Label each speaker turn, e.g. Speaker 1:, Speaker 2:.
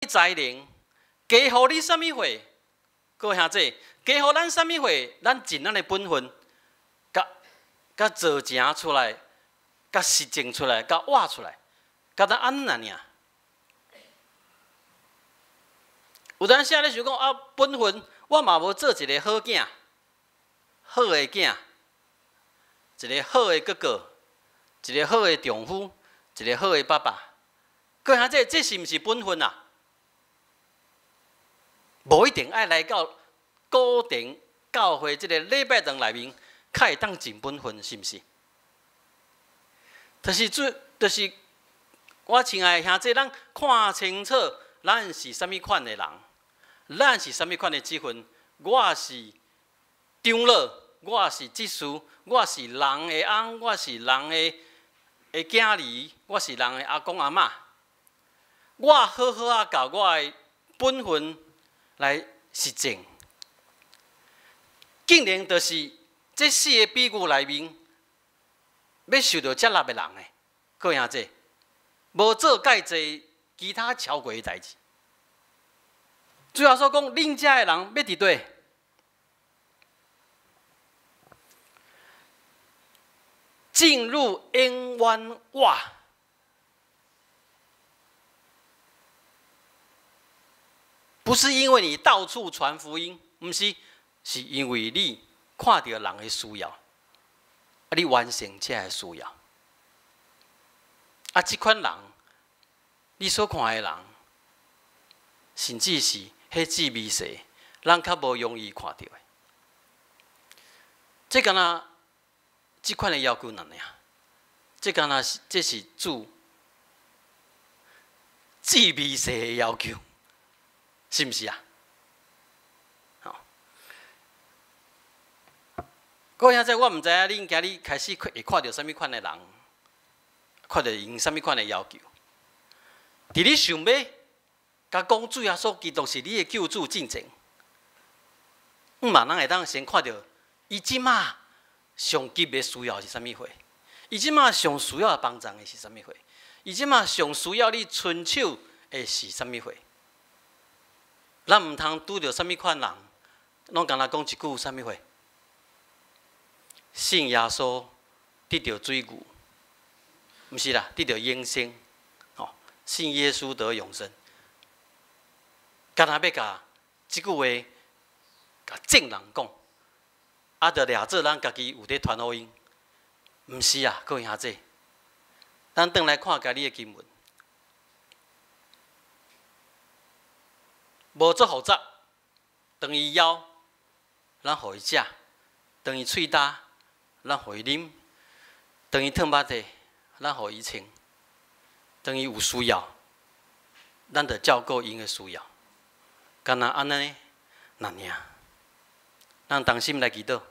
Speaker 1: 才能，加予你啥物货？各位兄弟，加予咱啥物货？咱盡咱的本分，共共做成出來，共實踐出來，共活出來，敢若按呢爾。有當時你想講啊，本分我嘛無做一個好囝，好的囝，一個好的哥哥，一個好的丈夫，一個好的爸爸。各位兄弟，這是毋是本分啊？無一定愛來到固定教會這個禮拜堂內面，較會當盡本分，是毋是？就是做，就是我親愛的兄弟，咱看清楚，咱是啥物款的人，咱是啥物款的職分。我是長老，我是執事，我是人的翁，我是人的囝兒，我是人的阿公阿嬤。我好好仔共我的本分來實踐，竟然就是這四个比喻內面，欲受著接納的人的，各位兄弟，無做蓋濟其他超過的代誌。主耶穌講，恁遮的人欲佇佗？進入永遠活。不是因為你到處傳福音，毋是，是因為你看著人的需要，你完成這个需要。啊，這款人，你所看的人，甚至是彼至微細，咱較無容易看著的。這敢若這款的要求爾爾，這敢若是這是主至微細的要求。是毋是啊？吼！各位兄弟，我毋知影恁今日開始會看著啥物款的人，看著𪜶啥物款的要求。佇你想欲共講主耶穌基督是你的救主進前，毋嘛，咱會當先看著伊這馬上急的需要是啥物貨？伊這馬上需要幫助的是啥物貨？伊這馬上需要你伸手的是啥物貨？咱毋通拄著啥物款人，攏敢若講一句啥物話？信耶穌得著水牛，毋是啦，得著永生。吼，信耶穌得永生。敢若欲共這句話，共眾人講，啊，就掠做咱家己有咧傳福音。毋是啊，各位兄弟，咱轉來看今日的經文。無足複雜，當伊枵，咱予伊食；當伊喙焦，咱予伊啉；當伊褪襪子，咱予伊穿；當伊有需要，咱就照顧𪜶的需要。敢若按呢，爾爾。咱同心來祈禱。